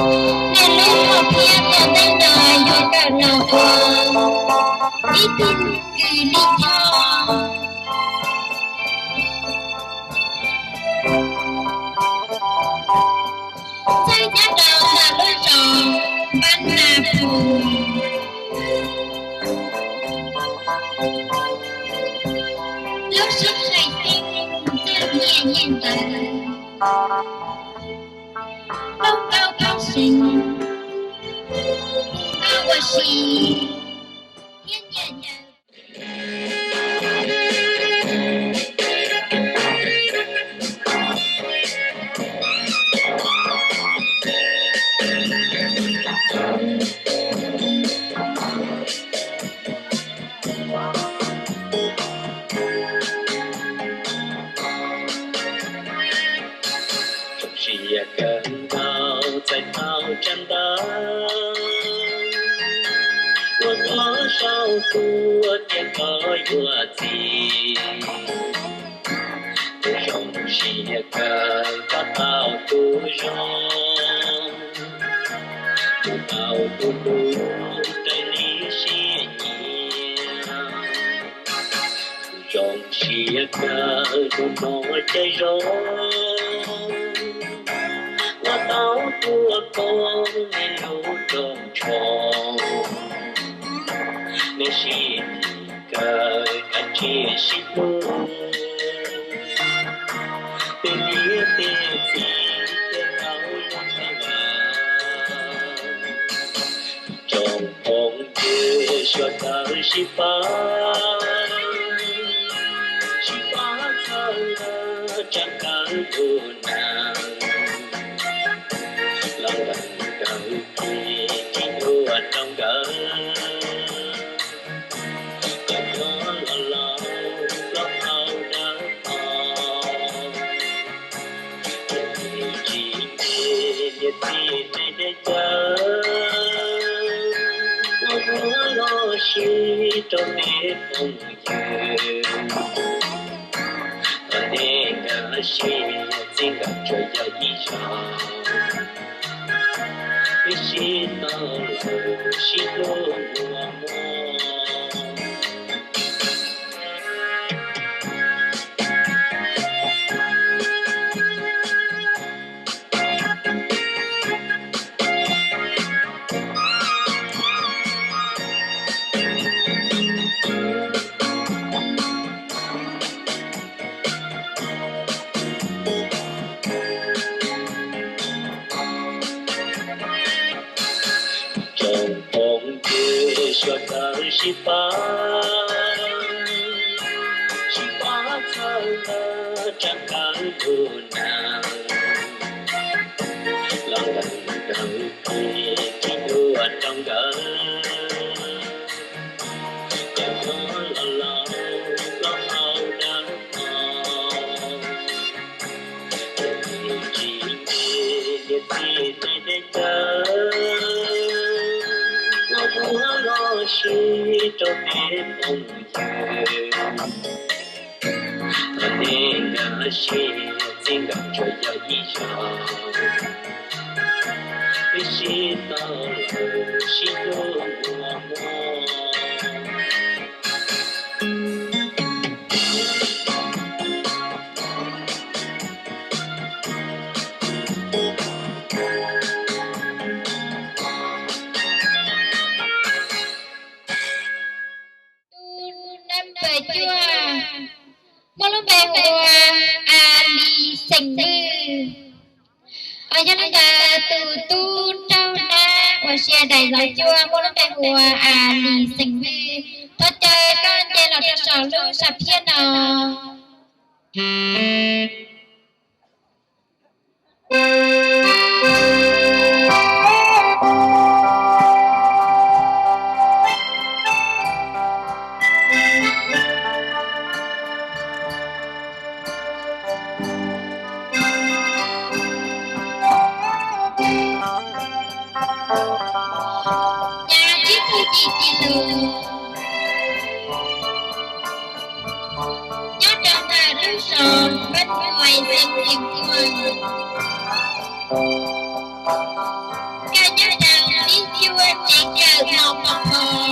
Nws lub hom phiaj tom ntej no yuav kawm los ua ib tug kws lij choj. Txawj nyob rau ntawm lub zos Npab Nas Pus. Lub sij hawm xub txawj nyiaj nyiaj ntawd, poob nkauj poob seev, nkauj ua si thiab nyiam nyiam. Zoo siab kawg nkaus txais tau tsab ntawv uas koj sau tuaj tias koj yuav txiv. Kuv zoo siab kawg koj tau tus zoo, kuv tau tus hlub raws li siab nyiam. Zoo siab kawg hnub no caij zoo, uas tau tuaj koom nej lub rooj tshoob. Nej sib hlub kawg, kav tsij sib hlub, tej niam tej txiv thiaj tau zoo tshaj plaws. Tsoom phooj ywg sawv daws sib pab, sib pab txhawb nqa tsam kawg lub neej, los ntawm nkawd ces tsis nyuaj rau nkawd, kom nyob los laus plaub hau dawb paug. Tsis nce niam txiv tej dej cawv, ua muab los sib rau tej phooj ywg. Thaum nej nkag siab txij nkawm tsuas yog ib zaug, peb sib tau lawm sib hlub muaj mob. Tsoom phooj ywg sawv daws sib pab, sib pab txhawb nqa tsam kawg lub neej, los ntawm nkawd ces tsis nyuaj rau nkawd, kom nyob los laus plaub hau dawb paug. Tsis nce niam txiv tej dej cawv, ua muab los sib rau tej phooj ywg. Thaum nej nkag siab txij nkawm tsuas yog ib zaug, peb sib tau lawm sib hlub muaj mob. Tus nab npawb cuaj muaj lub npe hu ua A Lis xeem Vwj. Yog li ntawd tus tub nraug nab uas sia daim zauv cuaj muaj lub npe hu ua A Lis xeem Vwj, thov caw koj nce los rau saum lub sam phiaj no. Nyob tsib tug yim kis lus nyob rau ntawm lub zos Npab Nuais xeev Tseem Tuam. Koj nyob rau ib cuab tsev kawm no pom pom,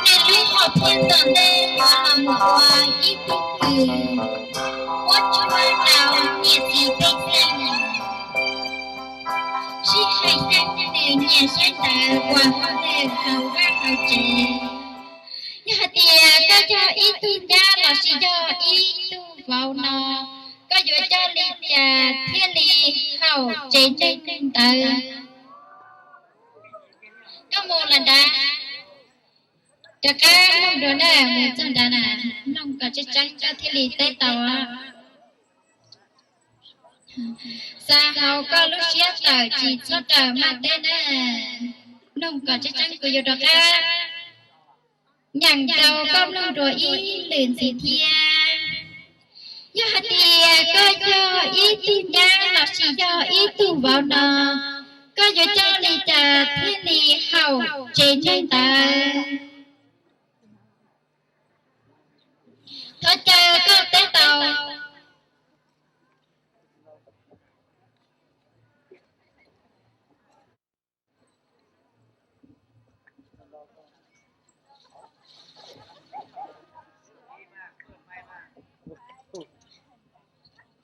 nws lub hom phiaj tom ntej yuav los mus ua ib tug kws muab tsuaj rau niam txiv pej xeem, sib hais xeeb nws nyias sab ntawd ua hauj lwm hauv vaj hauv tsev. Yog hais tias koj yog ib tug nyab lossis yog ib tug vauv no, koj yuav coj li cas thiaj li haum tsev neeg ntawd? Koj mus los nrad, rov qab mloog dua na, mus txog nrad na, mloog kom tseeb tseeb koj thiaj li teb tau. Xav hauv koj lub siab tawm tsis txhob raws maj teb na. Mloog kom tseeb tseeb kuv yuav rov qab nyeem rau koj mloog dua ib lwm ntxiv thiab. Yog hais tias koj yog ib tug nyab lossis yog ib tug vauv no, koj yuav coj li cas thiaj li haum tsev neeg ntawd? Thov caw koj teb tau.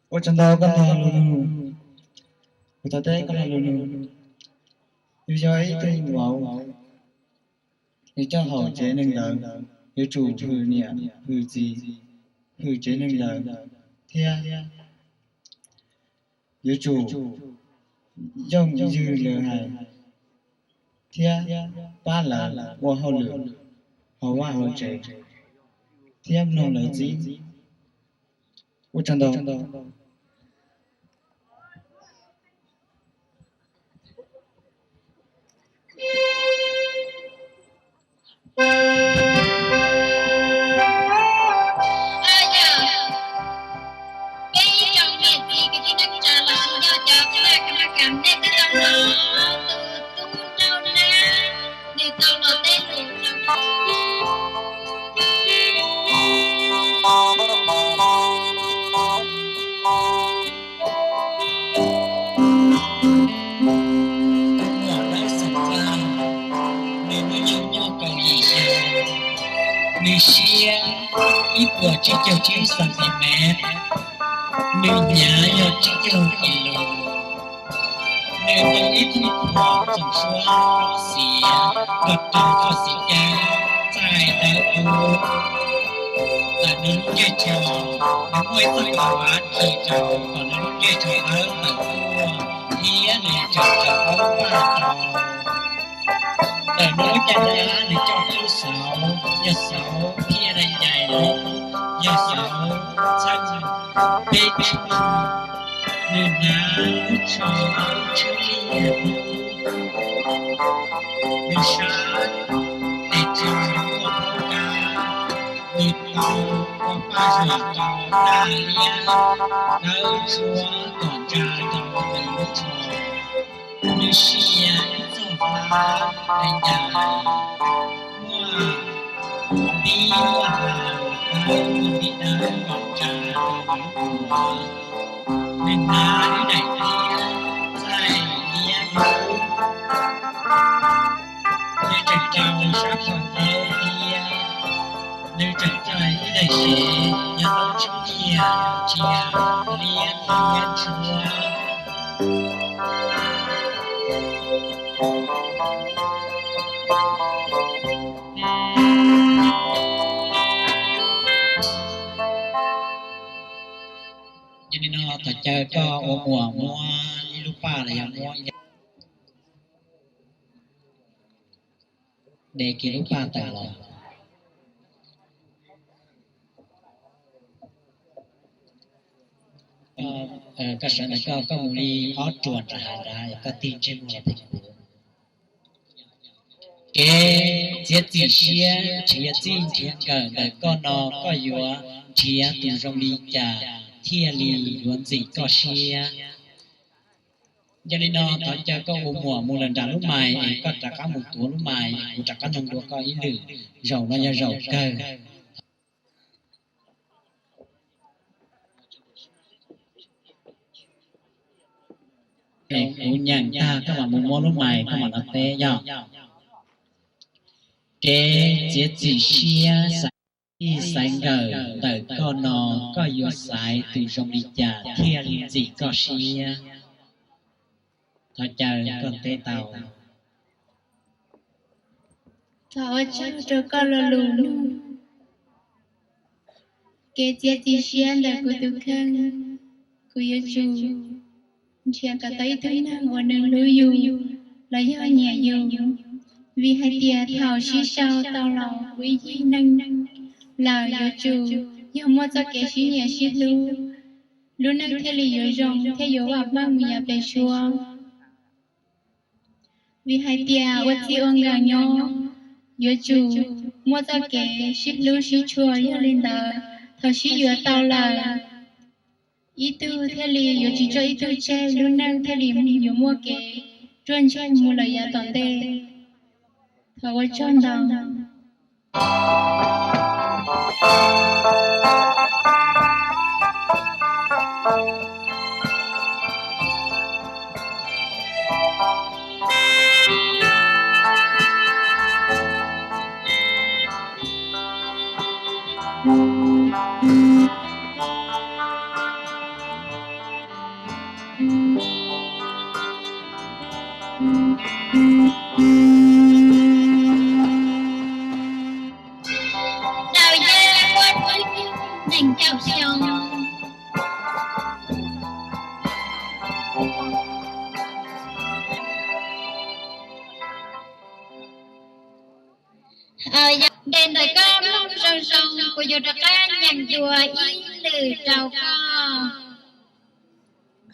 Ua tsaug ntau koj hais lus nug. Kuv thov teb koj hais lus nug. Yus yog ib tug vauv, yus coj haum tsev neeg ntawd, yuav tsum hwm niam hwm txiv, hwm tsev neeg ntawd, thiab yuav tsum yooj yim lawv hais thiab pab lawv ua hauj lwm hauv vaj hauv tsev thiab mloog lawv txib. Ua tsaug ntau. Peb ib tsoom niam txiv kwv tij neej tsa los sis yog cov txhua tus nej twb tau hnov tus tub Rau Nab nws tau los teb lus rau Tub muam Dawb Xeem Txaj, nws hnub nyoog muaj kaum yim xyoo, nws siab ib puas tsib caug tsib xas tis mev, nws hnyav yog tsib caug kis lus. Nws tau ib tug phuam txoom suab xiav nrog rau txoj xiv ceeb txaij dawb dub. Ntawm nws lub ntsej tsho, nws muaj ib txoj qhov vav khi rau kom nws lub ntsej tsho dawb tawm tuaj, thiab nws tseem rau aub paj rau. Ntawm nws lub caj dab nws coj ib lub xauv, yog xauv thiaj dai ncais lub, yog xauv txhawb peb tshuaj. Nws hnav lub tsho lub tshwb liaj hnub, nws sab tes tsho muaj plaub kab, nws tau ua paj zuam rau daj liab dawb tshuab kom ntsa rau nws lub tsho. Nws sia ib txoj hlab dai ncais, muaj npib muaj hla dawb, muaj npib dawb kom ntsa rau nws lub qhuav. Nws hnav ib daim tiab txaij liab dub, nws tseem rau sab khau dawb liab. Nws tseem coj ib daim sev yog tau tshoob tiag ntsia liab thiab ntsuab. Yog li no thov caw koj ua muam muab ib lub paj los yog muab ib de kiag lub paj tawm los. Koj sawv ntawm koj, koj mus li ob ruam nram hav nrad, koj tig ntsej muag los pem kuv. Kev txiav txim siab nrhiav txij nrhiav nkawm ntawm koj no, koj yuav nrhiav tus zoo li cas thiaj li yuav ntxim koj siab? Yog li no thov caw koj ua muam mus lawm nram lub mais es koj rov qab mus tuav lub mais, kuv rov qab noog dua koj ib lwm. Zaum no yog zaum kawg. Nyeem tag koj mam mus muab lub mais koj mam los teb yog. Kev txiav txim siab xaiv txij xaiv nkawm ntawm koj no, koj yuav xaiv tus zoo li cas thiaj li txim koj siab? Thov caw koj teb tau. Thov ua tsaug rau koj lo lus nug. Kev txiav txim siab ntawm kuv tus kheej, kuv yuav tsum nrhiav kom tau ib tug neeg uas nws hlub yus los yog nyiam yus. Vim hais tias thaum sib sau tau los ua ib yig neeg lawm, yuav tsum yog muaj txoj kev sib nyiam sib hlub, lub neej thiaj li yuav zoo thiab yuav vaj paj mus yav pem suab. Vim hais tias ua txij ua nkawm nyob, yuav tsum muaj txoj kev sib hlub sib tshua. Yog li ntawd, thaum sib yuav tau lawm, ib tug thiaj li yuav tsis tso ib tug tseg, lub neej thiaj li yuav muaj kev ruaj ntseg mus lawm yav tom ntej. Thov ua tsaug ntau. Daus yawg muaj nees nkaum xyoo. Yog ntawm koj mloog zoo zoo, kuv yuav rov qab nyeem dua ib lwm rau koj.